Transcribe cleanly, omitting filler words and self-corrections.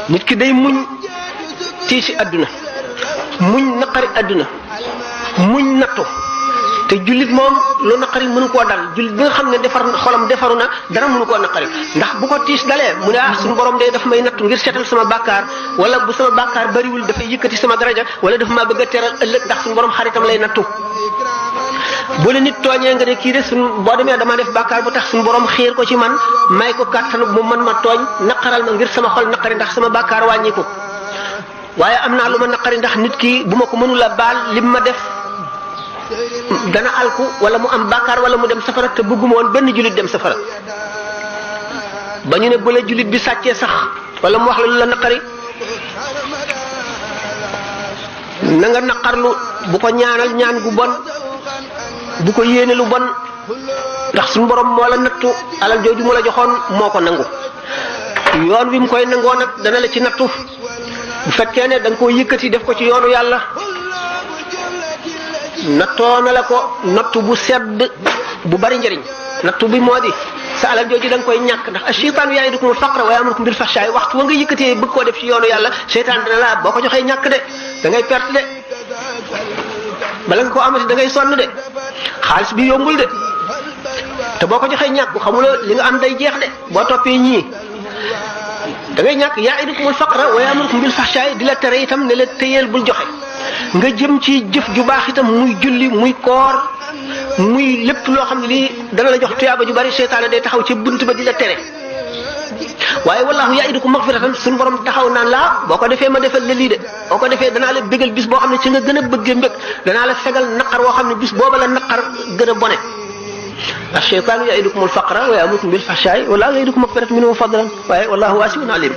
nit ki day muñ tiisi àdduna muñ naqari àdduna muñ nattu te jullit moom lu naqari mënu koo dal jullit bi nga xam ne xolam defaru na dara mënu koo naqari ndax bu ko tiis dalee mu ne suñu borom de daf may nattu ngir seetal sama bàkkaar wala bu sama bàkkaar bariwul dafay yëkkati sama daraja wala dafa maa bëgg a teral ëllëg ndax suñu borom xaritam lay nattu bu la nit tooñee nga ne kii de boo demee dama def bàkkaar bu tax suñu borom xiir ko ci man may ko kàttanu mu mën ma tooñ naqaral ma ngir sama xol naqari ndax sama bàkkaar wàññi ko waaye am naa lu ma naqari ndax nit ki bu ma ko mënula baal lim ma def dana alku wala mu am bàkkaar wala mu dem safara te bëgguma woon benn jullit dem safara ba ñu ne bu la jullit bi sàccee sax wala mu wax la lu la naqari na nga naqarlu bu ko ñaanal ñaan gu bon bu ko yéene lu bon ndax suñu borom moo la nattu alal jooju mu la joxoon moo ko nangu yoon wi mu koy nangoo nag dana la ci nattu bu fekkee ne da nga koo yëkkati def ko ci yoonu yàlla nattoo na la ko nattu bu sedd bu bari njëriñ nattu bi moo di sa alal jooju da nga koy ñàkk ndax asheytaanu ya'idukumul faqra wa ya'murukum bil fahsha'i waxtu wa nga yëkkatee bëgg koo def ci yoonu yàlla seytaan dana la boo ko joxee ñàkk de da ngay perte de bala nga ko amati da ngay sonn de xaalis bi yombul de te boo ko joxee ñàkk xamuloo li nga am day jeex de boo toppee ñii da ngay ñàkk ya'idukumul faqra wa ya'murukum bil fahsha'i di la tere itam ne la téyeel bul joxe nga jëm ci jëf ju baax itam muy julli muy koor muy lépp loo xam ne lii dana la jox tuyaaba ju bari seytaane day taxaw ci bunt ba di la tere waaye wallahu ya'idukum maghfiratan suñu borom taxaw naan laa boo ko defee ma defal la lii de boo ko defee danaa la bégal bis boo xam ne ci nga gën a bëggee mbég danaa la fegal naqar woo xam ne bis booba la naqar gën a bone ash-shaytaanu ya'idukumul faqra wa ya'murukum bil fahsha'i wallahu ya'idukum maghfiratan minhu wa fadlan waaye wallahu wasi'un alim